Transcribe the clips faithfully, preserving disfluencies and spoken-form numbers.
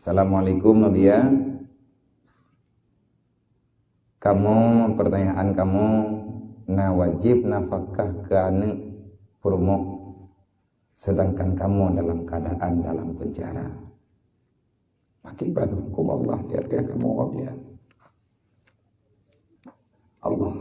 Assalamualaikum, Abiya. Kamoe, pertanyaan kamoe, na wajéb nafakah keu aneuk peurumoh, sedangkan kamoe dalam keadaan dalam penjara. Akibat hukum Allah di ateueh kamoe, Abiya. Allah.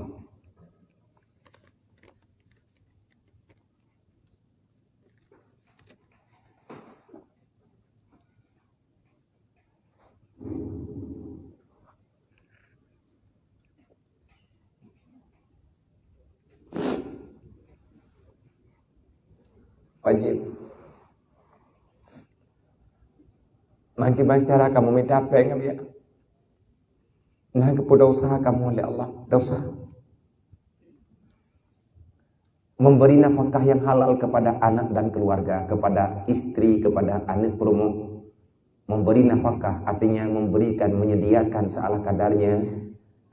Wajéb. Meukiban cara kamoe mita péng, Abiya. Na geupeudosa kamoe lé Allah, dosa. Memberi nafkah yang halal kepada anak dan keluarga, kepada istri, kepada aneuk peurumoh. Memberi nafkah artinya memberikan, menyediakan seala kadarnya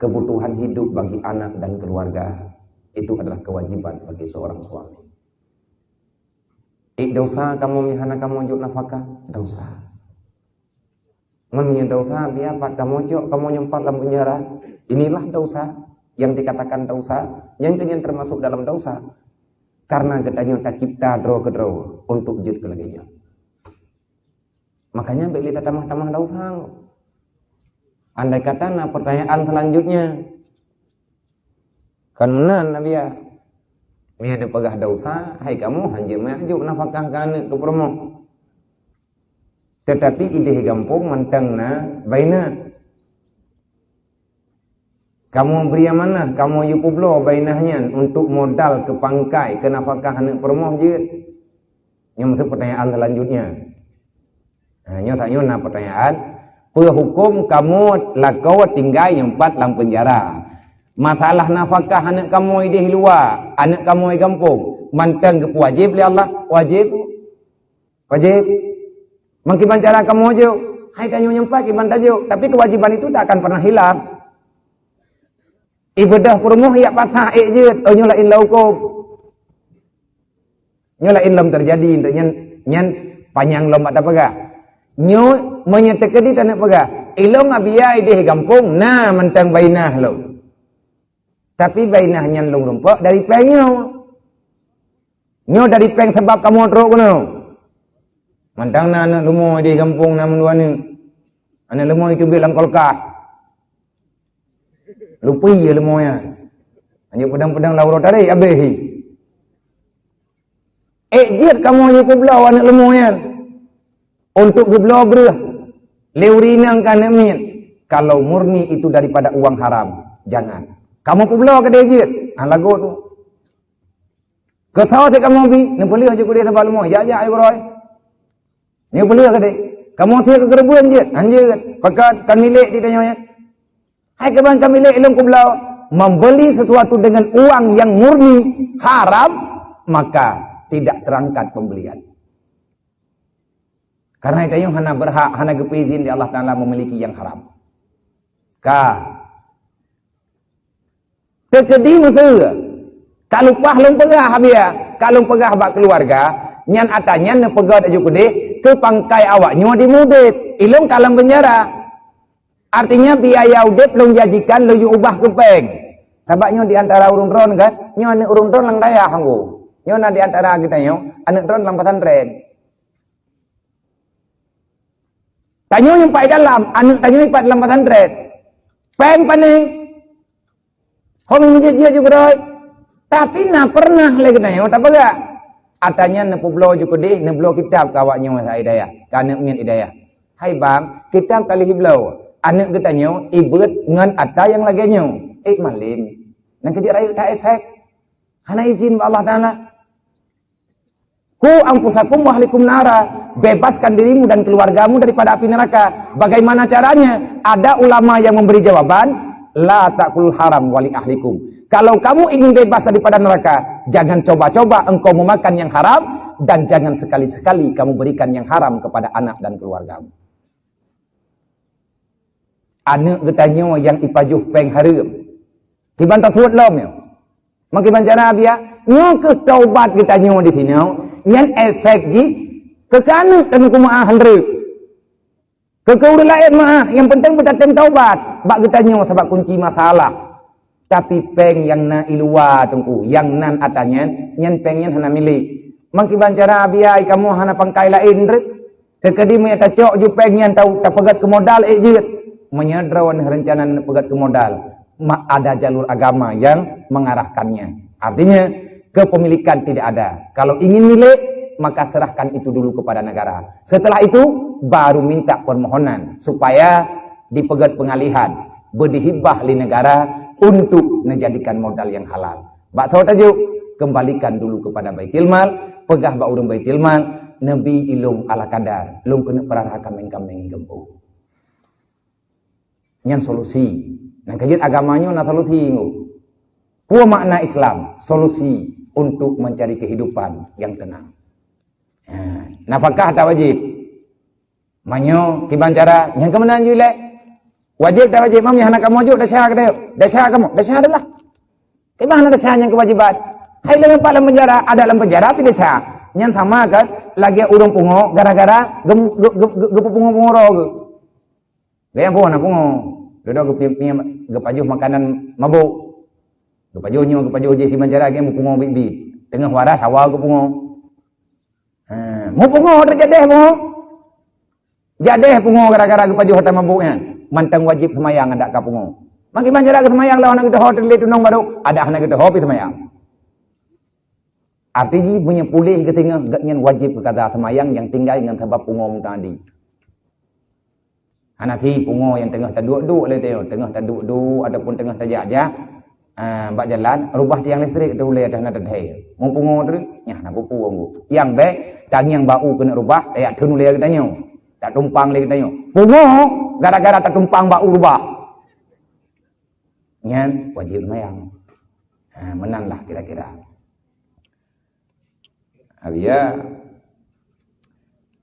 kebutuhan hidup bagi anak dan keluarga. Itu adalah kewajiban bagi seorang suami. Eh, dosa kamoe meuhana kamoe jok nafkah? Dosa. Ngon meunyoe dosa, biar pat kamoe cok, kamoe nyumpat lam penjara. Inilah dosa yang dikatakan dosa, nyang keunyan termasuk dalam dosa. Karena geutanyoe tacipta droe keudroe untuk jeuet keu lagée nyoe. Makanya bék lé tatamah-tamah dosa. Andai kata na pertanyaan selanjutnya, kan meunan, Abiya. Meunyoe teupeugah dosa, hai kamoe hanjeuet meuajuk nafkah keu aneuk keu peurumoh. Tetapi ideh gampông mantong na bainah. Kamoe bri amanah, kamoe yue peubloe bainah nyan untuk modal keu pangkai, keu nafkah aneuk peurumoh jeuet. Nyoe meuseue pertanyaan selanjutnya. Ha, nyoe tanyoe na pertanyaan, peue huköm kamoe lakoe tinggai nyumpat lam peunjara? Masalah nafkah aneuk kamoe ideh luwa, aneuk kamoe gampông, mantong geupeuwajéb lé Allah? Wajéb. Wajéb. Meukiban cara kamoe jok, hai tanyoe nyumpat kiban tajok, tapi kewajiban itu tak akan pernah hilang. Ibadah peurumoh yak pasak ék jeuet, oh, nyoe laén lom huköm. Nyoe laén lom teujadi, nyan, nyan panyang lom bak tapeugah. Nyoe meunyoe teukeudi taneuk peugah, ilong Abiya ideh gampông na mantong bainah lom. Tapi bainah nyan lôn rumpok dari péng nyoe. Nyoe dari péng sabab kamoe trok keunoe. Mantong na aneuk leumo di gampông na mandua aneuk. Aneuk leumo iteubiet lam kulkas. Lupie leumo nyan. Hanjeuet peudong-peudong lam uroe tarek habéh hi. Ék jeuet kamoe nyang peubloe aneuk leumo nyan untuk geubloe breuh lé ureueng inong keu aneuk miet. Kalau murni itu daripada uang haram, jangan. Kamoe peubloe keudeh jeuet, ah, lagot tu. Keu soe sit kamoe bi, neupeuleueh jeuet keudeh sabab leumo, jak-jak ayue keurôi. Neupeuleueh keudeh. Kamoe sit keu keureubeuen jeuet, hanjeuet. Pakon kon milék di tanyoe nyan. Hai kiban ka milék ilong kubloe, membeli sesuatu dengan uang yang murni haram, maka tidak terangkat pembelian. Karena tanyoe hana berhak, hana geupeuizin di Allah Taala memiliki yang haram. Ka. Teukeudi meuteue. Ka lumpah lôn peugah, Abiya, ka lôn peugah bak keuluwarga, nyan atra nyan neupeugét aju keudeh keu pangkai awak nyoe di mudet, ilong ka lam beunjara. Artinya biaya udeb lôn janjikan lôn yue ubah keu péng. Sabab nyoe di antara ureuëng droen kan, nyoe aneuk ureuëng droen lam dayah hanggo. Nyoe na di antara geutanyoe aneuk droen lam pesantren. Tanyoe nyang pat dalam, aneuk tanyoe pat lam pesantren. Péng pane? Hom meujeuet-jeuet ju keudroe. Tapi na pernah lé geutanyoe tapeugah. Atra nyan neupeubloe ju keudeh, neubloe kitab keu awak nyoe sa hidayah, keu aneuk miet hidayah. Hai bang, kitab ka lheueh ibloe, aneuk geutanyoe ibeuet ngon atra nyang lagée nyoe. Ék malem. Nyan keuh jeuet rayeuk that efek. Hana izin bak Allah Taala. Ku anfusakum wa ahlikum nara, bebaskan dirimu dan keluargamu daripada api neraka. Bagaimana caranya? Ada ulama yang memberi jawaban, la takul haram wali ahlikum. Kalau kamu ingin bebas daripada neraka, jangan coba-coba engkau memakan yang haram dan jangan sekali-sekali kamu berikan yang haram kepada anak dan keluargamu. Aneuk geutanyoe nyang ipajoh péng hareuem. Kiban tasuet lom nyoe. Meukiban cara biya, nyoe keuh taubat geutanyoe di sinoe, nyan efek jih keu aneuk tanyoe keu meu'ah han reuem. Keu-keu ureuëng laén meu'ah, nyang peunteng beutatem taubat bak geutanyoe sabab kunci masalah. Tapi péng nyang na i luwa, Teungku, nyang nan atra nyan, nyan péng nyan hana milék. Meukiban cara biaya kamoe hana pangkai laén treuk. Teukeudi meunyoe tacok ju péng nyan tau tapeugét keu modal ék jeuet. Meunyoe droeneuh reuncana neupeugét keu modal, ma-, ada jalur agama yang mengarahkannya. Artinya, kepemilikan tidak ada. Kalau ingin milék, maka serahkan itu dulu kepada negara. Setelah itu, baru minta permohonan supaya dipeugét pengalihan, beudihibah lé negara untuk menjadikan modal yang halal. Bak tho tajuk, kembalikan dulu kepada Baitul Mal, peugah bak ureuëng Baitul Mal, neubi ilông ala kadar, lôn keuneuk peurara kaméng-kaméng di gampông. Nyan solusi. Nyang keujeuet agama nyoe na solusi nyoe. Peue makna Islam? Solusi untuk mencari kehidupan yang tenang. Ha, nafakah tak wajib? Meunyoe kiban cara, nyang keumeunang ju ilée. Wajib tak wajib? Mam nyang hana kamoe jok desya keu desya kamoe. Desya adalah. Kiban hana desya nyang kewajiban. Hai leueh pat lam penjara, ada lam penjara pi desya. Nyan sama kan lagée ureuëng pungo gara-gara gem-, ge-, ge-, ge-, geupeupungo-pungo roh geuh. Gaya pungo na pungo. Dudoe geupi-, pi-, geupajoh makanan mabök. Geupajoh nyoe, geupajoh jih kiban cara geupungo biet-biet. Teungoh waras hawa geupungo. Ha, meupungo teujadeh pungo. Jadeh pungo gara-gara geupajoh atra mabök nyan. Mantong wajib seumayang adak ka pungo. Mangki manjara geuseumayang lawan hana geutoho teuleue tunong barô, adak hana geutoho pi seumayang. Arti jih meunyoe puléh geuteungoh gobnyan wajib geukaza seumayang nyang tinggai ngon sabab pungo muta'addi. Hana si pungo nyang teungoh taduek-duek lé teuh, teungoh taduek-duek ataupun teungoh tajak-jak, ah, bak jalan, rubah tiang listrik teuh ulée teuh hana teuthée. Meupungo teuh, nyan hana peue-peue. Nyang bék, tangieng bak u keuneuk rubah, tajak theun ulée geutanyoe. Tatumpang lé geutanyoe. Pungo gara-gara tatumpang bak u rubah. Nyan wajéb seumayang. Ha, meunan lah kira-kira. Abia,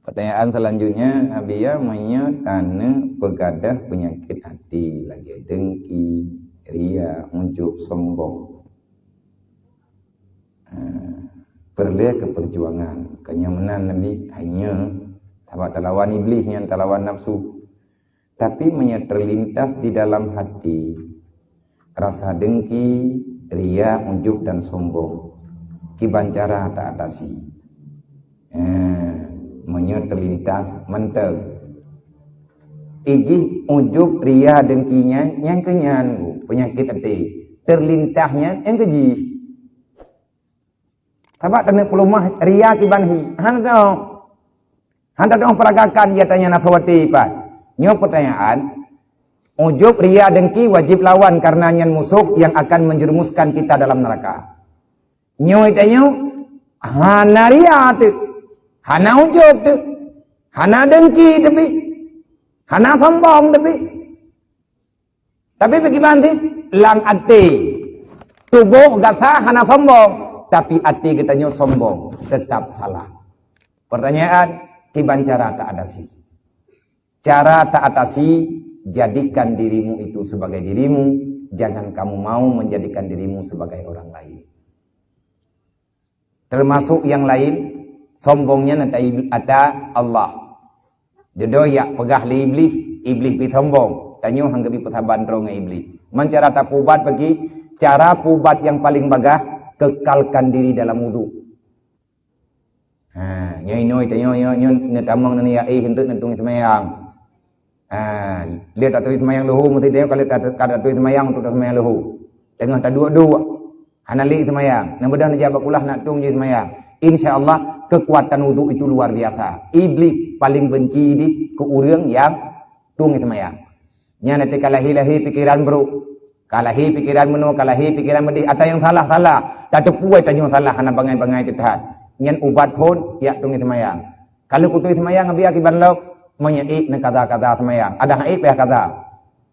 pertanyaan selanjutnya, Abia, meunyoe taneuk peugadah peunyakét até lagée dengki, ria, ujub, sombong, eh, peureulée keu peujuangan. Keu nyoe meunan Nabi, hanya sabab talawan Iblih nyan, talawan nafsu. Tapi meunyoe terlintas di dalam hati rasa dengki, ria, ujub dan sombong, kiban cara ta-atasi? Eh, meunyoe terlintas mantong. Ijih ujub, ria, dengki nyan, nyang keu nyan peunyakét até. Terlintas nyan nyang keu jih. Sabab taneuk peuleumah ria kiban hi. Hana teuh. Hana teuh peuragakan, ya tanya nafsu até pat. Nyoe pertanyaan, ujub, ria, dengki wajib lawan karena nyan musoh yang akan menjerumuskan kita dalam neraka. Nyoe tanyoe hana ria teuh, hana ujub teuh, hana dengki teuh, hana sombong teuh. Tapi bagaimana sih? Lam até. Tuboh gata hana sombong, tapi até geutanyoe sombong, tetap salah. Pertanyaan, kiban cara ta-atasi? Cara ta-atasi, jadikan dirimu itu sebagai dirimu, jangan kamu mau menjadikan dirimu sebagai orang lain. Termasuk yang lain, sombong nyan ata ib-, ata Allah. Jeuet jak peugah lé Iblih, Iblih pi sombong. Tanyoe han geubi peusaban droe ngon Iblih. Man cara tapeuubat bagi, cara peuubat yang paling bagah, kekalkan diri dalam wudhu. Ha, nyoe inoe tanyoe, nyoe, nyoe neutamong neujak éh untuk neutueng seumayang. Ha, lheueh tatueng seumayang leuhô, meusti tanyoe ka lheueh ta-, ka tatueng seumayang untuk seumayang leuhô. Teungoh taduek-duek, hana lé seumayang. Neubeudôh neujak bak kulah nak tueng jih seumayang. Insya Allah, kekuatan wudhu itu luar biasa. Iblih paling benci dih keu ureuëng nyang tueng seumayang. Nyan até ka lahé-lahé pikeran brok. Ka lahé pikeran meunoe, ka lahé pikeran meudéh, ata nyang salah-salah. Tateupeue tanyoe salah hana bangai-bangai teuh that. Nyan ubat phon, jak tueng seumayang. Ka lheueh kutueng seumayang, Abia, kiban lom, meunyoe ék neukaza-kaza seumayang. Adak han ék payah kaza.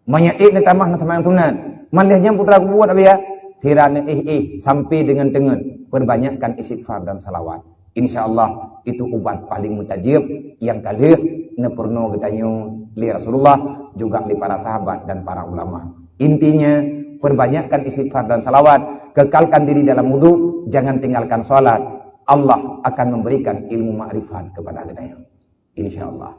Meunyoe ék neutamah neuseumayang sunat. Man lheueh nyan peue teuma kubuet, Abia? Sira neuéh-éh sampai deungon teungeut. Perbanyakkan istighfar dan salawat. Insya Allah, itu ubat paling mustajab nyang ka lheueh neupeurunoe geutanyoe lé Rasulullah, juga lé para sahabat dan para ulama. Intinya, perbanyakkan istighfar dan salawat, kekalkan diri dalam wudhu, jangan tinggalkan salat. Allah akan memberikan ilmu makrifat kepada geutanyoe. Insya Allah.